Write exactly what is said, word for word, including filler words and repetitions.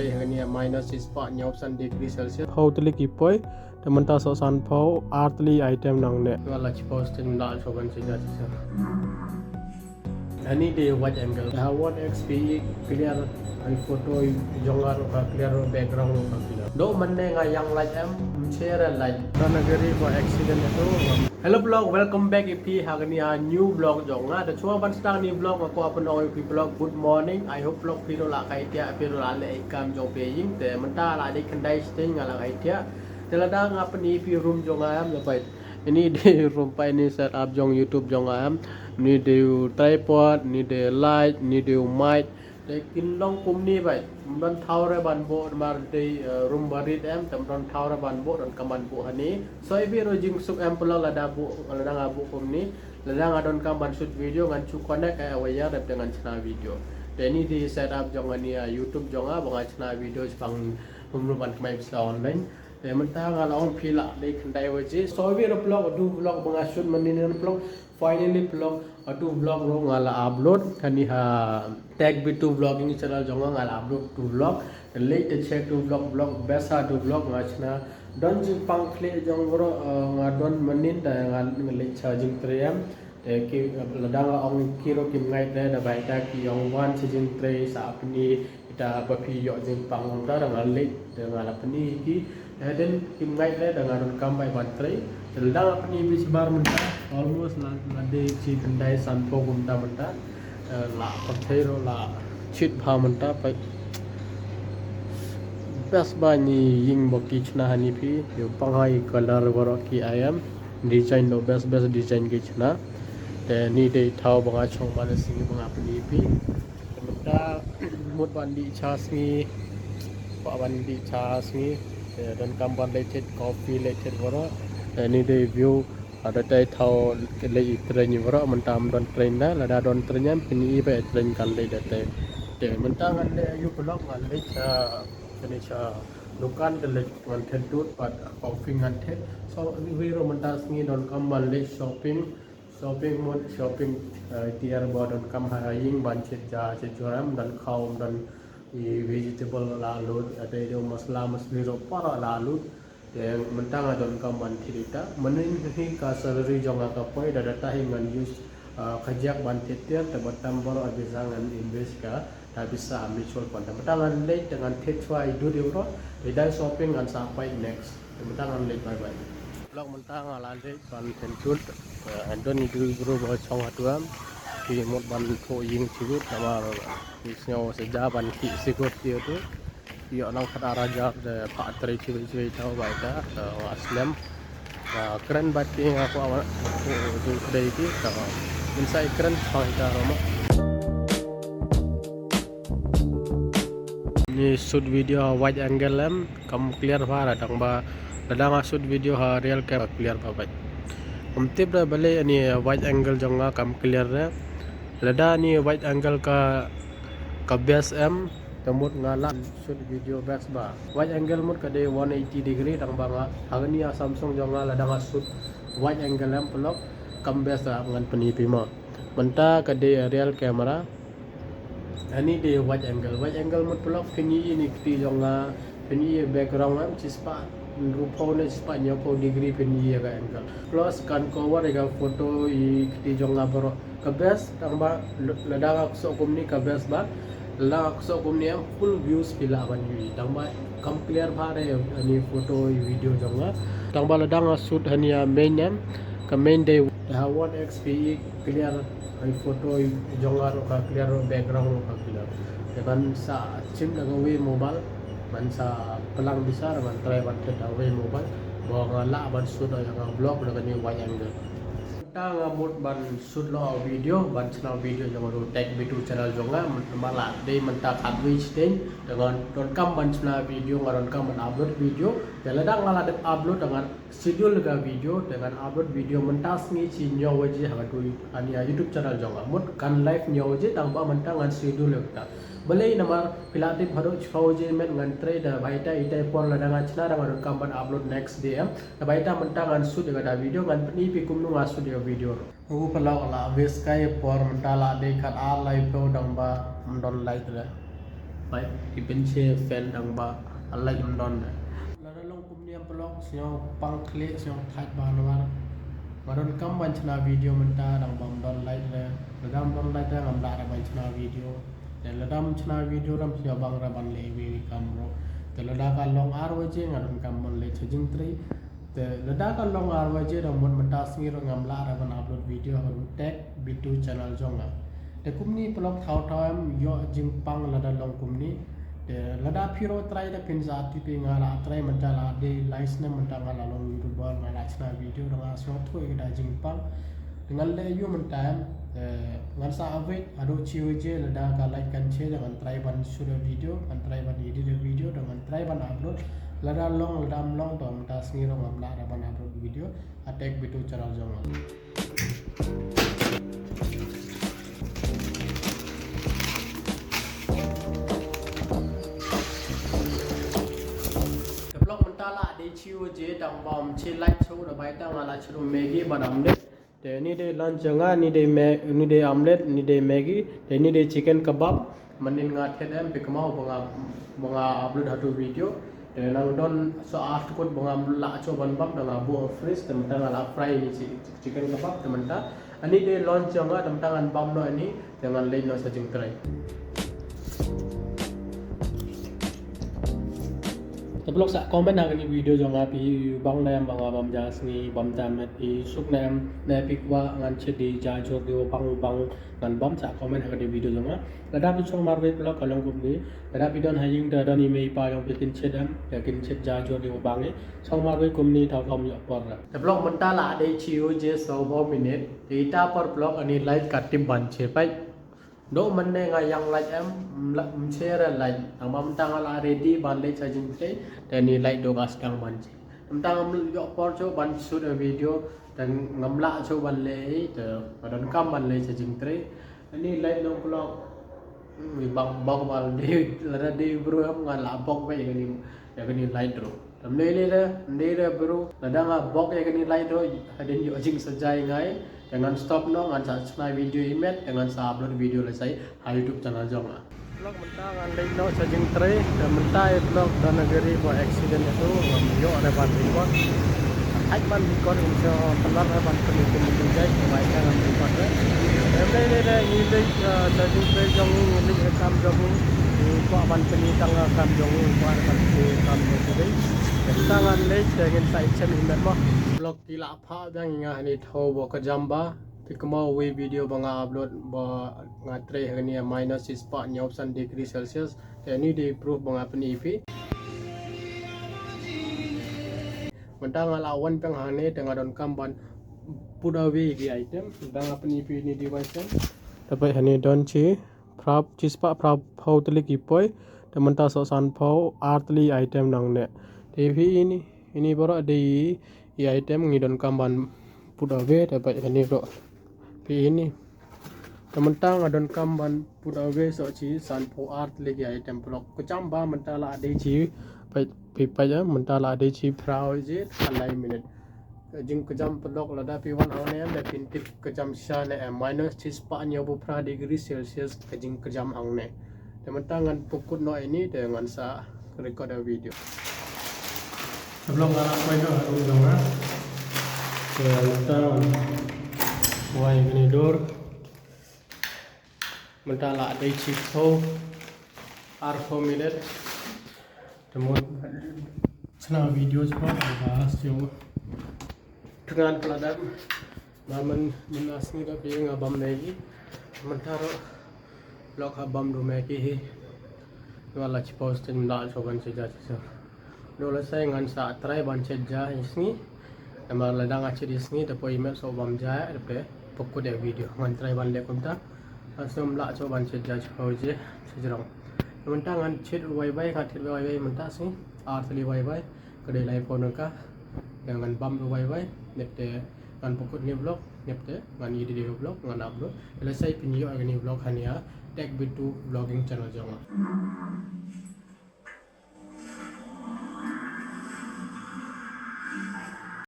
Hangni minus shispah hynñiewphew san degree Celsius. Phew tylli ki poi, te mynta soh sanphew ar tylli item nangne. Wala chipos tin da choban sija sija. Ani de wide angle. Ha one X P E clear ai photo jong nga ruh ka clear, background ruh ka clear. Do mane nga yang light em, share light. Nagari ko accident itu. Hello vlog, welcome back ïa phi ha kani ha new vlog jong nga. Da chuwa ban start ni vlog nga kwah pynong ïa phi vlog good morning. I hope vlog phi ruh la kai tiah, phi ruh la leh kam jong phi ïing. Te mynta la dei khyndai shiteng nga la kai tiah. Te lada nga pyni phi room jong nga em, la pai. Ini de room, pai ni setup jong YouTube jong nga em. Ni de tripod, ni de light, ni de mic. Te kin long kumni bai. Ym don thaw re ban buh namar de, eh, room barit em, te ym don thaw re ban buh, donkam ban buh hani. So ibi ro jingsuk em pynlong lada buh, lada nga buh kumni. Lada nga donkam ban shoot video ngan shu connect ai wire dep te ngan shna video. Te ni de setup jong nga ni, eh, YouTube jong nga ba nga shna video shaphang kumno ban kmai pisa online. Te mynta nga la ong phi la dei khyndai waje. So wi ruh vlog, adu vlog ba nga shoot mynnin ruh vlog. Finally vlog, adu vlog ruh nga la upload. Kani ha Tech B two Vlogging channel jong nga, nga la upload tu vlog. Te leit te check tu vlog, vlog best ha tu vlog nga shna. Don jingpang khlieh jong nga ruh, eh, nga don mynnin te nga leit sha jingtrei em. Te ki, lada nga ong ki ruh kim ngeit re, da bai ta ki ong wan sha jingtrei sa pyni ita ba phi ïoh jingpang, ong ta da nga leit da nga la pyni ki. Te hadien kim ngeit re da nga donkam bai ban trei. Te lada nga pyni bit shabar mynta, almost la, la dei shi khyndai sanphew kumta mynta. Eh, la pyrthei ruh la shit bha mynta, pai. Best ba ni ïing ba ki shna hani phi, ïoh pang ha i color baroh ki ai em. Design do best, best design ki shna. Te ni dei thaw ba nga shong man sngi ba nga pyni phi. Te mynta mut ban dih cha sngi, ba ban dih cha sngi. Te donkam ban leit thied coffee, leit thied baroh. Te ni dei view, ada tai thaw leit i train baroh, mynta ym don train da, lada don train em pyni i ba i train kan leit da tai. Te mynta ngan leit ayu pynlong ngan leit cha, kane cha dukan te leit ngan thied dud bad coffee ngan thied. So wi ruh mynta sngi donkam ban leit shopping. Shopping mut shopping, eh, tiar ba donkam ha ïing ban thied ja thied jhur em, don khaw, don i vegetable la lut, ata i dei masala masli ruh para la lut. Te mynta nga donkam ban thied ita. Mynnin hi ka salary jong nga ka poi da, da ta hi ngan use, eh, ka jaka ban thied tiar, te bad tam baroh a pisa ngan invest ka, da pisa ha mutual fund. Te mynta ngan leit te ngan thied chwa i dud i baroh, te dei shopping ngan sa peit next. Te mynta ngan leit, bye bye. Vlog mynta nga la leit ban thied dud, eh, don i dud bru ba shong ha tu em. Ki mut ban thoh ïing shi dud namar ki sngew sha ja ban khih shi dud ki tu. Ïoh nang khat ar hajar de pha trei chibai chibai thaw bai ta, eh, nga snem. Nga kren bad ki nga kwah ban thoh dud dei ki, eh, mynta i kren shong ita roma. Ni shoot video ha wide angle em, kam clear bha ra tang ba lada nga shoot video ha real cam clear bha bha. Ym tip da balei ani wide angle jong nga kam clear re. Lada ani wide angle ka, ka best em, te mut nga lah shoot video best bha. Wide angle mut ka dei one eighty degree tang ba nga, ha kani ha Samsung jong nga lada nga shoot wide angle em pynlong kam best ra ngan pyni phi mo. Mynta ka dei real camera. Ani dei wide angle. Wide angle mut pynlong phin ïohi ni kti jong nga, phin ïohi background em, shispah hynriewphew ne shispah hynñiewphew degree phin ïohi ïa ka angle. Plus kan cover ïa ka photo i kti jong nga baroh. Ka best tang ba l-, lada nga ksoh kumni ka best ba. Lada nga ksoh kumni em full views phi lah ban ïohi. Tang ba kam clear bha re ani photo i video jong nga. Tang ba lada nga shoot hani ha main em, ka main dei ha one X P E clear, ai photo i jong nga ruh ka clear ruh, background ruh ka clear. Te ngan sa shim da kawei mobile, ngan sa pynlang pisa, ngan try ban thied da kawei mobile ba nga lah ban shoot ïa nga vlog da kani wide angle. Mynta nga mut ban shoot noh video, ban shna video jong nga ruh Tech B two channel jong nga, mynta ma la dei mynta khatwei shiteng, te ngan donkam ban shna video, nga donkam ban upload video. Te lada nga la dep upload te ngan schedule ka video, te ngan upload video mynta sngi shi hynñiew waje ha ka tu, ani ha YouTube channel jong nga. Mut kan live hynñiew waje tang ba mynta ngan schedule ïa kata. Balei namar phi la tip haduh shiphew waje met ngan trei, da bai ta itai por lada nga shna da nga donkam ban upload next day em. Da bai ta mynta ngan shoot ïa kata video, ngan pyni phi kumno nga shoot ïa ka video ruh. Ngu pynlong la waste kai por mynta la dei khat ar laiphew tang ba ym don light re. Bai, i pynche fan dang ba a light ym don de. Lada long kumne em paralok, sngewpang khlieh, sngewthait ba anwar. Nga donkam ban chna video mynta dang bym don light re. Lada ym don light re ngam lah re ban chna video. Te lada ym chna video re ym sngewbang re ban leh iwei iwei kam ruh. Te lada ka long ar baje nga donkam ban leit sha jingtrei. Te lada ka long ar baje dang mut mynta sngi ruh ngam lah re ban upload video ha u Tech Bitu channel jong nga. Te kumne paralok, thaw thaw em ïoh jingpang lada long kumne. Te lada phi ruh trai da phin sa tip, nga la trai mynta la dei lai snem mynta nga la long YouTuber, nga la chna video da nga sngewthuh ïa ka jingpang. Te ngan leh ïa u mynta em, te ngan sa wait haduh shi baje, lada ka light kan shah da ngan trai ban shoot ïa video, ngan trai ban edit ïa video, da ngan trai ban upload. Lada long lada ym long to mynta sngi ruh ngam lah re ban upload video ha Tech Bitu channel jong nga. Te paralok, mynta la dei shi baje, tang ba ym shym light shuh, da bai tang nga la shu Maggi bad omelette. Te ni dei lunch jong nga, ni dei ma-, ni dei omelette, ni dei Maggi, te ni dei chicken kebab. Mynnin nga thied em, phi kynmaw ba nga, ba nga upload ha tu video. Te nang don sa ar tkut ba ngam lah shuh ban bam, da nga buh ha fridge, te mynta nga la fry ni chi-, chicken kebab, te mynta. Ani dei lunch jong nga, te mynta ngan bam noh ani, te ngan leit noh sha jingtrei. Te paralok, sa comment ha kane video jong nga, phi bang ne em ba nga bam ja sngi, bam ta met, phi suk ne em, ne phi kwah ngan shit dei ja jur dei u bang u bang ngan bam, sa comment ha kane video jong nga. Lada phi shong marwei paralok, ka long kumne. Lada phi don ha ïing, da don i mei i pa jong phi kin shit em, da kin shit ja jur dei u bang i. Shong marwei kumne, thaw thaw ym ïoh por. Te paralok, mynta la dei shi baje sawphew minit. Te ita por paralok ani light ka tip ban shah peit. Dok mynne nga ïang light em, ym la, ym shah re light. Tang ba mynta nga la ready ban leit sha jingtrei, te ani light dok ka sdang ban shah. Mynta ngam ïoh por shuh ban shoot ïa video, te ngam lah shuh ban leh hi, te nga donkam ban leit sha jingtrei. Ani light long paralok. Hmm, bok, bok bal dei, lada dei bru em nga lah bok beit ïa kane, ïa kane light ruh. Te ym dei re, ym dei re bru. Lada nga bok ïa kane light ruh, hadien ïoh jingsajai ngai. Te ngan stop noh, ngan sa shna video i met, te ngan sa upload video lashai ha YouTube channel jong nga. Paralok, mynta ngan leit noh sha jingtrei, te mynta i paralok don ha kari ba accident ïa tu, ngam ïoh re ban record. Hait ban record, ngam sngewtynnat re ban pyni kum jai, te bai ka ngam record re. Te mynta ngi leit, eh, sha jingtrei jong ngi, ngi leit ha kam jong ngi, ngi kwah ban pyni tang ha kam jong ngi, ngi kwah re ban pyni ha kam jong ngi. Te mynta ngan leit, te ngin sa ïashem i met mo. Paralok, ki la phah biang ïa nga hangne, thaw ba ka jam ba. Phi kynmaw wei video ba nga upload ba nga trei hangne minus shispah hynñiewphew san degree Celsius. Te ani dei proof ba nga pyni ïa phi. Mynta nga la wan biang hangne te nga donkam ban put away ki item. Mynta nga pyni ïa phi ini device em. Te peit hangne don shi phra, shispah phraphew tylli ki poi. Te mynta soh sanphew ar tylli item nangne. Te phi ini, ini baroh dei i item ngi donkam ban put away, te peit hangne ruh. Phi ini. Te mynta nga donkam ban put away soh shi sanphew ar tylli ki item paralok. Ka jam ba mynta la dei shi, peit, phi peit, eh, mynta la dei shi phra baje ar lai minit. Ka jingkjam paralok, lada phi wan hangne em, da phin tip ka jam shisha ne em, minus shispah hynñiewphew phra degree Celsius ka jingkjam hangne. Te mynta ngan pynkut noh ini, te ngan sa record a video. Te paralok, nga la poi noh ha room jong nga. Te mynta ngan wai kane dur. Mynta la dei shiphew arphew minit. Te mut shna video shiphew ba shu thngan pla dam. Ba myn, mynta sngi da phi nga bam Maggi. Mynta ruh lok ha bam du Maggi hi. Nga la shiphew sting da shu ban shu ja shu. Dei lashai ngan sa try ban shet ja ïa sngi. Namar lada nga shet ïa sngi te poi i met soh bam ja, te phi pynkut ïa video. Ngan try ban leh kumta. Nga sngew ym lah shuh ban shet ja shiphew baje shajrong. Mynta ngan shet wai wai, ngan shet wai wai mynta sngi. Ar tylli wai wai. Ka dei laiphew tyngka. Te ngan bam wai wai. Dep te ngan pynkut ïa kane vlog. Dep te ngan edit ïa kane vlog, ngan upload. Lashai phin ïoh ïa kane vlog hangne ha Tech Bitu Vlogging channel jong nga.